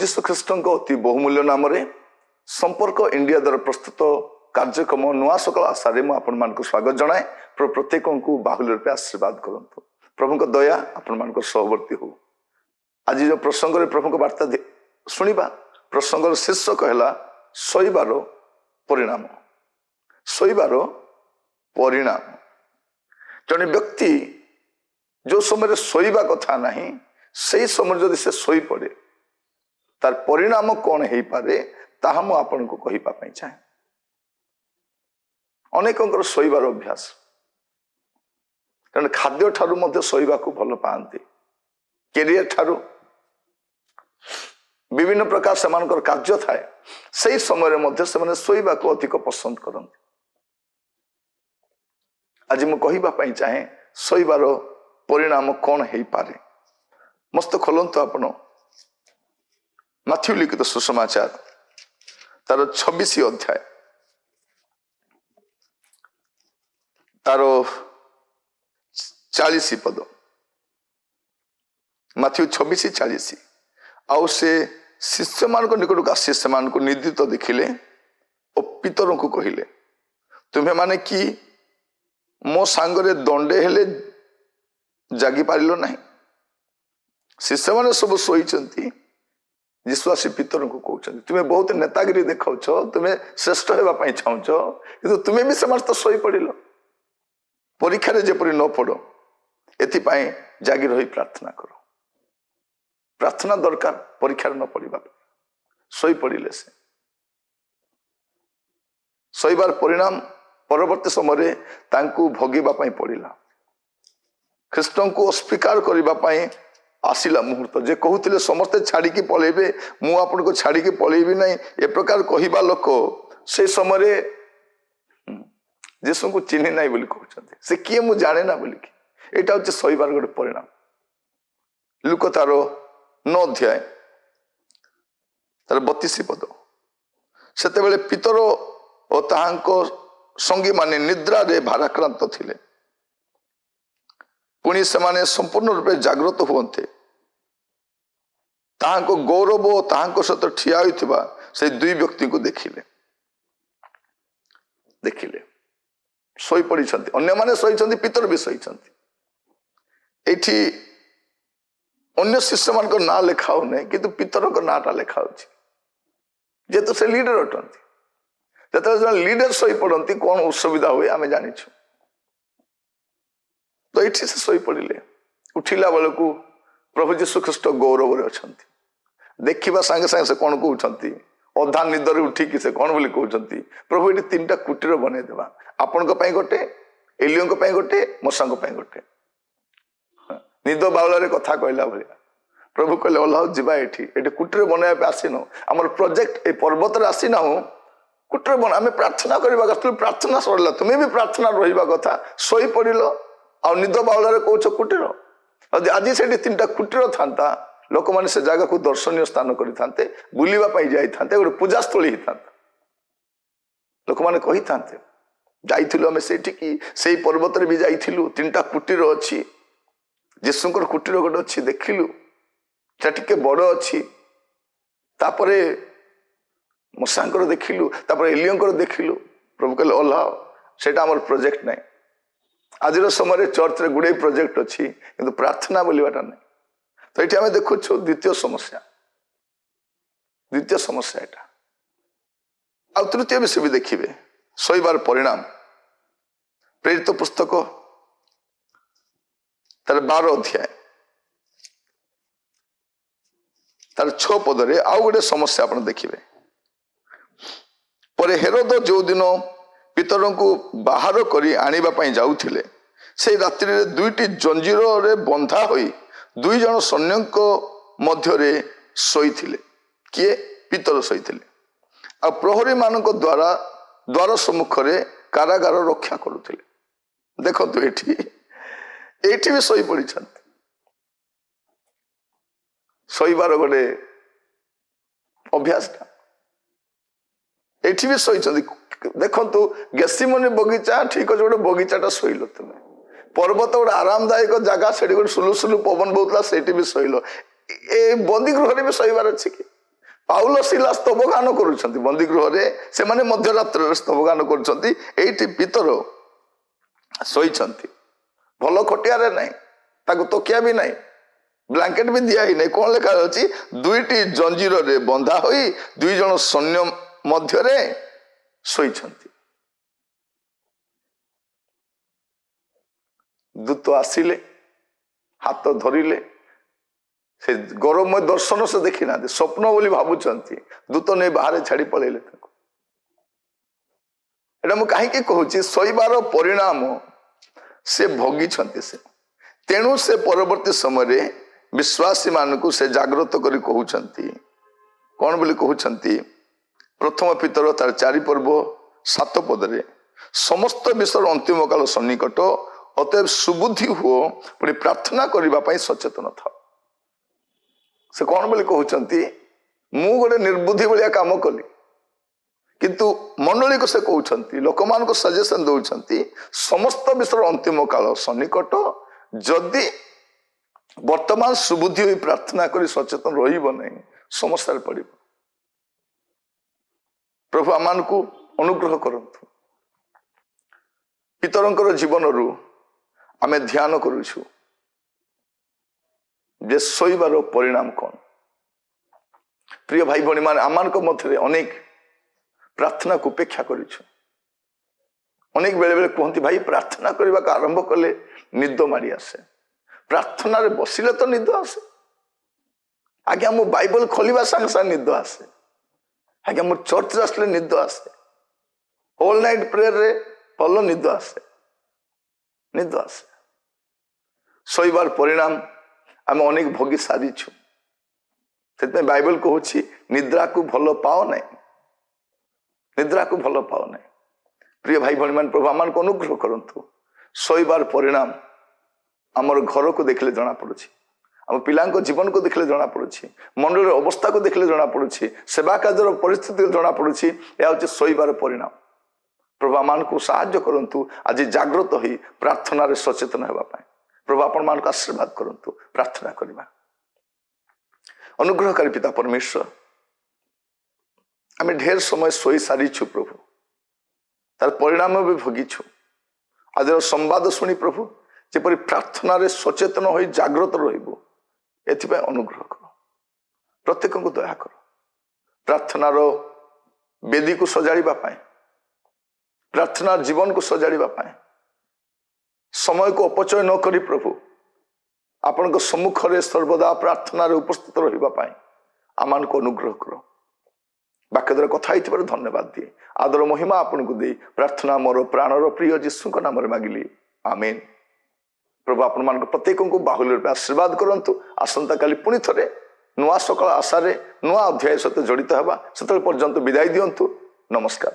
ଯୀଶୁ ଖ୍ରୀଷ୍ଟଙ୍କ ଅତି ବହୁମୂଲ୍ୟ ନାମରେ ସମ୍ପର୍କ ଇଣ୍ଡିଆ ଦ୍ୱାରା ପ୍ରସ୍ତୁତ କାର୍ଯ୍ୟକ୍ରମ ନୂଆ ସକାଳ ଆଶାରେ ମୁଁ ଆପଣମାନଙ୍କୁ ସ୍ୱାଗତ ଜଣାଏ। ପ୍ରଭୁ ପ୍ରତ୍ୟେକଙ୍କୁ ବାହୁଲ୍ୟ ରୂପେ ଆଶୀର୍ବାଦ କରନ୍ତୁ। ପ୍ରଭୁଙ୍କ ଦୟା ଆପଣମାନଙ୍କ ସହବର୍ତ୍ତୀ ହଉ। ଆଜି ଯେଉଁ ପ୍ରସଙ୍ଗରେ ପ୍ରଭୁଙ୍କ ବାର୍ତ୍ତା ଶୁଣିବା, ପ୍ରସଙ୍ଗର ଶୀର୍ଷକ ହେଲା ଶୋଇବାର ପରିଣାମ। ଶୋଇବାର ପରିଣାମ। ଜଣେ ବ୍ୟକ୍ତି ଯେଉଁ ସମୟରେ ଶୋଇବା କଥା ନାହିଁ, ସେଇ ସମୟରେ ଯଦି ସେ ଶୋଇପଡ଼େ, ତାର ପରିଣାମ କଣ ହେଇପାରେ, ତାହା ମୁଁ ଆପଣଙ୍କୁ କହିବା ପାଇଁ ଚାହେଁ। ଅନେକଙ୍କର ଶୋଇବାର ଅଭ୍ୟାସ, କାରଣ ଖାଦ୍ୟ ଠାରୁ ମଧ୍ୟ ଶୋଇବାକୁ ଭଲ ପାଆନ୍ତି, କ୍ୟାରିୟର ଠାରୁ ବିଭିନ୍ନ ପ୍ରକାର ସେମାନଙ୍କର କାର୍ଯ୍ୟ ଥାଏ, ସେଇ ସମୟରେ ମଧ୍ୟ ସେମାନେ ଶୋଇବାକୁ ଅଧିକ ପସନ୍ଦ କରନ୍ତି। ଆଜି ମୁଁ କହିବା ପାଇଁ ଚାହେଁ ଶୋଇବାର ପରିଣାମ କଣ ହେଇପାରେ। ମସ୍ତ ଖୋଲନ୍ତୁ ଆପଣ ମାଥ୍ୟୁ ଲିଖିତ ସୁସମାଚାର ତାର 26 ଅଧ୍ୟାୟ, ତାର 40 ପଦ। ମାଥ୍ୟୁ 26:40। ଆଉ ସେ ଶିଷ୍ୟମାନଙ୍କ ନିକଟକୁ ଆସି ସେମାନଙ୍କୁ ନିଦ୍ରିତ ଦେଖିଲେ ଓ ପିତରଙ୍କୁ କହିଲେ, ତୁମ୍ଭେମାନେ କି ମୋ ସାଙ୍ଗରେ ଦଣ୍ଡେ ହେଲେ ଜାଗି ପାରିଲ ନାହିଁ? ଶିଷ୍ୟମାନେ ସବୁ ଶୋଇଛନ୍ତି। ଯୀଶୁ ଆସି ପିତରଙ୍କୁ କହୁଛନ୍ତି, ତୁମେ ବହୁତ ନେତାଗିରି ଦେଖାଉଛ, ତୁମେ ଶ୍ରେଷ୍ଠ ହେବା ପାଇଁ ଚାହୁଁଛ, କିନ୍ତୁ ତୁମେ ବି ସେମାନେ ତ ଶୋଇପଡ଼ିଲ। ପରୀକ୍ଷାରେ ଯେପରି ନ ପଡ଼, ଏଥିପାଇଁ ଜାଗି ରହି ପ୍ରାର୍ଥନା କର। ପ୍ରାର୍ଥନା ଦରକାର ପରୀକ୍ଷାରେ ନ ପଡ଼ିବା ପାଇଁ। ଶୋଇପଡ଼ିଲେ ସେ। ଶୋଇବାର ପରିଣାମ ପରବର୍ତ୍ତୀ ସମୟରେ ତାଙ୍କୁ ଭୋଗିବା ପାଇଁ ପଡ଼ିଲା। ଖ୍ରୀଷ୍ଟଙ୍କୁ ଅସ୍ୱୀକାର କରିବା ପାଇଁ ଆସିଲା ମୁହୂର୍ତ୍ତ। ଯେ କହୁଥିଲେ ସମସ୍ତେ ଛାଡ଼ିକି ପଳେଇବେ, ମୁଁ ଆପଣଙ୍କୁ ଛାଡ଼ିକି ପଳେଇବି ନାହିଁ, ଏ ପ୍ରକାର କହିବା ଲୋକ ସେ ସମୟରେ ଯୀଶୁଙ୍କୁ ଚିହ୍ନି ନାହିଁ ବୋଲି କହୁଛନ୍ତି। ସେ କିଏ ମୁଁ ଜାଣେ ନା ବୋଲିକି। ଏଇଟା ହଉଛି ଶୋଇବାର ଗୋଟେ ପରିଣାମ। ଲୂକ ତାର 9 ଅଧ୍ୟାୟ ତାର 32 ପଦ। ସେତେବେଳେ ପିତର ଓ ତାହାଙ୍କ ସଙ୍ଗୀମାନେ ନିଦ୍ରାରେ ଭାରାକ୍ରାନ୍ତ ଥିଲେ। ପୁଣି ସେମାନେ ସମ୍ପୂର୍ଣ୍ଣ ରୂପେ ଜାଗ୍ରତ ହୁଅନ୍ତେ ତାହାଙ୍କ ଗୌରବ ଓ ତାହାଙ୍କ ସହିତ ଠିଆ ହୋଇଥିବା ସେଇ ଦୁଇ ବ୍ୟକ୍ତିଙ୍କୁ ଦେଖିଲେ। ଦେଖିଲେ ଶୋଇପଡ଼ିଛନ୍ତି, ଅନ୍ୟମାନେ ଶୋଇଛନ୍ତି, ପିତର ବି ଶୋଇଛନ୍ତି। ଏଇଠି ଅନ୍ୟ ଶିଷ୍ୟମାନଙ୍କ ନାଁ ଲେଖା ହଉନାହିଁ, କିନ୍ତୁ ପିତରଙ୍କ ନାଁଟା ଲେଖା ହଉଛି, ଯେହେତୁ ସେ ଲିଡର ଅଟନ୍ତି। ଯେତେବେଳେ ଜଣେ ଲିଡର ଶୋଇପଡ଼ନ୍ତି କଣ ଅସୁବିଧା ହୁଏ ଆମେ ଜାଣିଛୁ। ତ ଏଇଠି ସେ ଶୋଇପଡ଼ିଲେ। ଉଠିଲା ବେଳକୁ ପ୍ରଭୁ ଯୀଶୁ ଖ୍ରୀଷ୍ଟ ଗୌରବରେ ଅଛନ୍ତି। ଦେଖିବା ସାଙ୍ଗେ ସାଙ୍ଗେ ସେ କଣ କହୁଛନ୍ତି, ଅଧା ନିଦରେ ଉଠିକି ସେ କଣ ବୋଲି କହୁଛନ୍ତି, ପ୍ରଭୁ ଏଠି 3ଟା କୁଟୀର ବନେଇଦେବା, ଆପଣଙ୍କ ପାଇଁ ଗୋଟେ, ଏଲିୟଙ୍କ ପାଇଁ ଗୋଟେ, ମୋଶାଙ୍କ ପାଇଁ ଗୋଟେ। ନିଦ ବାଉଳାରେ କଥା କହିଲା ଭଳିଆ ପ୍ରଭୁ କହିଲେ, ଓହ୍ଲାଉ ଯିବା ଏଠି, ଏଠି କୁଟୀର ବନେଇବା ପାଇଁ ଆସିନୁ, ଆମର ପ୍ରୋଜେକ୍ଟ ଏଇ ପର୍ବତରେ ଆସିନାହୁଁ, କୁଟୀର ବନା, ଆମେ ପ୍ରାର୍ଥନା କରିବାକୁ ଆସିଥିଲୁ, ପ୍ରାର୍ଥନା ସରିଲା, ତୁମେ ବି ପ୍ରାର୍ଥନା ରହିବା କଥା, ଶୋଇପଡ଼ିଲ ଆଉ ନିଦ ବାଉଳାରେ କହୁଛ କୁଟୀର। ଯଦି ଆଜି ସେଠି 3ଟା କୁଟୀର ଥାନ୍ତା, ଲୋକମାନେ ସେ ଜାଗାକୁ ଦର୍ଶନୀୟ ସ୍ଥାନ କରିଥାନ୍ତେ, ବୁଲିବା ପାଇଁ ଯାଇଥାନ୍ତେ, ଗୋଟେ ପୂଜାସ୍ଥଳୀ ହେଇଥାନ୍ତା। ଲୋକମାନେ କହିଥାନ୍ତେ ଯାଇଥିଲୁ ଆମେ ସେଇଠିକି, ସେଇ ପର୍ବତରେ ବି ଯାଇଥିଲୁ, 3ଟା କୁଟୀର ଅଛି, ଯୀଶୁଙ୍କର କୁଟୀର ଗୋଟେ ଅଛି ଦେଖିଲୁ, ସେଟା ଟିକେ ବଡ ଅଛି, ତାପରେ ମୋଶାଙ୍କର ଦେଖିଲୁ, ତାପରେ ଏଲିୟଙ୍କର ଦେଖିଲୁ। ପ୍ରଭୁ କହିଲେ ଓହ୍ଲାଅ, ସେଇଟା ଆମର ପ୍ରୋଜେକ୍ଟ ନାହିଁ। ଆଜିର ସମୟରେ ଚର୍ଚ୍ଚରେ ଗୁଡ଼ାଏ ପ୍ରୋଜେକ୍ଟ ଅଛି, କିନ୍ତୁ ପ୍ରାର୍ଥନା ବୋଲିବାଟା ନାହିଁ। ତ ଏଇଠି ଆମେ ଦେଖୁଛୁ ଦ୍ୱିତୀୟ ସମସ୍ୟା, ଦ୍ୱିତୀୟ ସମସ୍ୟା ଏଇଟା। ଆଉ ତୃତୀୟ ବିଷୟ ବି ଦେଖିବେ, ଶୋଇବାର ପରିଣାମ। ପ୍ରେରିତ ପୁସ୍ତକ ତାର 12 ଅଧ୍ୟାୟ ତାର 6 ପଦରେ ଆଉ ଗୋଟେ ସମସ୍ୟା ଆପଣ ଦେଖିବେ। ପରେ ହେରୋଦ ଯେଉଁଦିନ ପିତରଙ୍କୁ ବାହାର କରି ଆଣିବା ପାଇଁ ଯାଉଥିଲେ, ସେଇ ରାତ୍ରିରେ 2ଟି ଜଞ୍ଜିରରେ ବନ୍ଧା ହୋଇ 2 ଜଣ ସୈନ୍ୟଙ୍କ ମଧ୍ୟରେ ଶୋଇଥିଲେ। କିଏ? ପିତର ଶୋଇଥିଲେ। ଆଉ ପ୍ରହରୀମାନଙ୍କ ଦ୍ୱାରା ଦ୍ୱାର ସମ୍ମୁଖରେ କାରାଗାର ରକ୍ଷା କରୁଥିଲେ। ଦେଖନ୍ତୁ ଏଇଠି ବି ଶୋଇପଡ଼ିଛନ୍ତି। ଶୋଇବାର ଗୋଟେ ଅଭ୍ୟାସଟା, ଏଇଠି ବି ଶୋଇଛନ୍ତି। ଦେଖନ୍ତୁ ଗେସିମନି ବଗିଚା ଠିକ ଅଛି, ଗୋଟେ ବଗିଚାଟା ଶୋଇଲ ତୁମେ, ପର୍ବତ ଗୋଟେ ଆରାମଦାୟକ ଜାଗା, ସେଠି ଗୋଟେ ସୁଲୁସୁଲୁ ପବନ ବହୁଥିଲା, ସେଇଠି ବି ଶୋଇଲ। ଏ ବନ୍ଦୀ ଗୃହରେ ବି ଶୋଇବାର ଅଛି କି? ପାଉଲ ଶିଲା ସ୍ତବଗାନ କରୁଛନ୍ତି ବନ୍ଦୀ ଗୃହରେ, ସେମାନେ ମଧ୍ୟରାତ୍ରରେ ସ୍ତବଗାନ କରୁଛନ୍ତି। ଏଇଠି ପିତର ଶୋଇଛନ୍ତି, ଭଲ ଖଟିଆରେ ନାହିଁ, ତାକୁ ତକିଆ ବି ନାହିଁ, ବ୍ଲାଙ୍କେଟ ବି ଦିଆ ହେଇନାହିଁ। କଣ ଲେଖା ଅଛି? ଦୁଇଟି ଜଞ୍ଜିରରେ ବନ୍ଧା ହୋଇ ଦୁଇ ଜଣ ସୈନ୍ୟ ମଧ୍ୟରେ ଶୋଇଛନ୍ତି। ଦୂତ ଆସିଲେ, ହାତ ଧରିଲେ। ସେ ଗୌରବମୟ ଦର୍ଶନ ସେ ଦେଖିନାହାନ୍ତି, ସ୍ୱପ୍ନ ବୋଲି ଭାବୁଛନ୍ତି। ଦୂତ ନେଇ ବାହାରେ ଛାଡି ପଳେଇଲେ ତାକୁ। ଏଇଟା ମୁଁ କାହିଁକି କହୁଛି? ଶୋଇବାର ପରିଣାମ ସେ ଭୋଗିଛନ୍ତି ସେ। ତେଣୁ ସେ ପରବର୍ତ୍ତୀ ସମୟରେ ବିଶ୍ୱାସୀ ମାନଙ୍କୁ ସେ ଜାଗ୍ରତ କରି କହୁଛନ୍ତି। କଣ ବୋଲି କହୁଛନ୍ତି? ପ୍ରଥମ ପିତର ତାର 4 ପର୍ବ 7 ପଦରେ, ସମସ୍ତ ବିଷୟର ଅନ୍ତିମ କାଳ ସନ୍ନିକଟ, ଅତଏବ ସୁବୁଦ୍ଧି ହୁଅ, ପୁଣି ପ୍ରାର୍ଥନା କରିବା ପାଇଁ ସଚେତନ ଥାଅ। ସେ କଣ ବୋଲି କହୁଛନ୍ତି? ମୁଁ ଗୋଟେ ନିର୍ବୁଦ୍ଧି ଭଳିଆ କାମ କଲି, କିନ୍ତୁ ମଣ୍ଡଳୀକୁ ସେ କହୁଛନ୍ତି, ଲୋକମାନଙ୍କୁ ସଜେସନ ଦଉଛନ୍ତି, ସମସ୍ତ ବିଷୟର ଅନ୍ତିମ କାଳ ସନ୍ନିକଟ, ଯଦି ବର୍ତ୍ତମାନ ସୁବୁଦ୍ଧି ହୋଇ ପ୍ରାର୍ଥନା କରି ସଚେତନ ରହିବ ନାହିଁ, ସମସ୍ୟାରେ ପଡ଼ିବ। ପ୍ରଭୁ ଆମମାନଙ୍କୁ ଅନୁଗ୍ରହ କରନ୍ତୁ। ପିତରଙ୍କର ଜୀବନରୁ ଆମେ ଧ୍ୟାନ କରୁଛୁ ଯେ ଶୋଇବାର ପରିଣାମ କଣ। ପ୍ରିୟ ଭାଇ ଭଉଣୀମାନେ, ଆମମାନଙ୍କ ମଧ୍ୟରେ ଅନେକ ପ୍ରାର୍ଥନାକୁ ଉପେକ୍ଷା କରିଛୁ। ଅନେକ ବେଳେ ବେଳେ କୁହନ୍ତି, ଭାଇ ପ୍ରାର୍ଥନା କରିବାକୁ ଆରମ୍ଭ କଲେ ନିଦ ମାଡ଼ି ଆସେ, ପ୍ରାର୍ଥନାରେ ବସିଲେ ତ ନିଦ ଆସେ। ଆଜ୍ଞା ମୁଁ ବାଇବଲ ଖୋଲିବା ସାଙ୍ଗେ ସାଙ୍ଗେ ନିଦ ଆସେ, ଆଜ୍ଞା ମୁଁ ଚର୍ଚ୍ଚରେ ଆସିଲେ ନିଦ ଆସେ, ହୋଲ ନାଇଟ୍ ପ୍ରେୟରରେ ଭଲ ନିଦ ଆସେ, ନିଦ ଆସେ। ଶୋଇବାର ପରିଣାମ ଆମେ ଅନେକ ଭୋଗି ସାରିଛୁ। ସେଥିପାଇଁ ବାଇବଲ କହୁଛି ନିଦ୍ରାକୁ ଭଲ ପାଅ ନାହିଁ, ନିଦ୍ରାକୁ ଭଲ ପାଅ ନାହିଁ। ପ୍ରିୟ ଭାଇ ଭଉଣୀମାନେ, ପ୍ରଭୁ ଆମମାନଙ୍କୁ ଅନୁଗ୍ରହ କରନ୍ତୁ। ଶୋଇବାର ପରିଣାମ ଆମର ଘରକୁ ଦେଖିଲେ ଜଣାପଡ଼ୁଛି, ଆମ ପିଲାଙ୍କ ଜୀବନକୁ ଦେଖିଲେ ଜଣାପଡ଼ୁଛି, ମଣ୍ଡଳୀର ଅବସ୍ଥାକୁ ଦେଖିଲେ ଜଣାପଡ଼ୁଛି, ସେବା କାର୍ଯ୍ୟର ପରିସ୍ଥିତିକୁ ଜଣାପଡ଼ୁଛି। ଏହା ହେଉଛି ଶୋଇବାର ପରିଣାମ। ପ୍ରଭୁ ଆମମାନଙ୍କୁ ସାହାଯ୍ୟ କରନ୍ତୁ ଆଜି ଜାଗ୍ରତ ହୋଇ ପ୍ରାର୍ଥନାରେ ସଚେତନ ହେବା ପାଇଁ। ପ୍ରଭୁ ଆପଣମାନଙ୍କୁ ଆଶୀର୍ବାଦ କରନ୍ତୁ। ପ୍ରାର୍ଥନା କରିବା। ଅନୁଗ୍ରହକାରୀ ପିତା ପରମେଶ୍ୱର, ଆମେ ଢେର ସମୟ ଶୋଇ ସାରିଛୁ ପ୍ରଭୁ, ତାର ପରିଣାମ ବି ଭୋଗିଛୁ। ଆଜିର ସମ୍ବାଦ ଶୁଣି ପ୍ରଭୁ ଯେପରି ପ୍ରାର୍ଥନାରେ ସଚେତନ ହୋଇ ଜାଗ୍ରତ ରହିବୁ, ଏଥିପାଇଁ ଅନୁଗ୍ରହ କର। ପ୍ରତ୍ୟେକଙ୍କୁ ଦୟା କର। ପ୍ରାର୍ଥନାର ବେଦୀକୁ ସଜାଡ଼ିବା ପାଇଁ, ପ୍ରାର୍ଥନା ଜୀବନକୁ ସଜାଡ଼ିବା ପାଇଁ, ସମୟକୁ ଅପଚୟ ନ କରି ପ୍ରଭୁ ଆପଣଙ୍କ ସମ୍ମୁଖରେ ସର୍ବଦା ପ୍ରାର୍ଥନାରେ ଉପସ୍ଥିତ ରହିବା ପାଇଁ ଆମମାନଙ୍କୁ ଅନୁଗ୍ରହ କର। ବାକ୍ୟ ଦ୍ୱାରା କଥା ହେଇଥିବାରୁ ଧନ୍ୟବାଦ ଦିଏ। ଆଦର ମହିମା ଆପଣଙ୍କୁ ଦେଇ ପ୍ରାର୍ଥନା ମୋର ପ୍ରାଣର ପ୍ରିୟ ଯୀଶୁଙ୍କ ନାମରେ ମାଗିଲି, ଆମେନ୍। ପ୍ରଭୁ ଆପଣମାନଙ୍କ ପ୍ରତ୍ୟେକଙ୍କୁ ବାହୁଲ୍ୟ ରୂପେ ଆଶୀର୍ବାଦ କରନ୍ତୁ। ଆସନ୍ତାକାଲି ପୁଣି ଥରେ ନୂଆ ସକାଳ ଆଶାରେ ନୂଆ ଅଧ୍ୟାୟ ସହିତ ଜଡ଼ିତ ହେବା। ସେତେବେଳେ ପର୍ଯ୍ୟନ୍ତ ବିଦାୟ ଦିଅନ୍ତୁ। ନମସ୍କାର।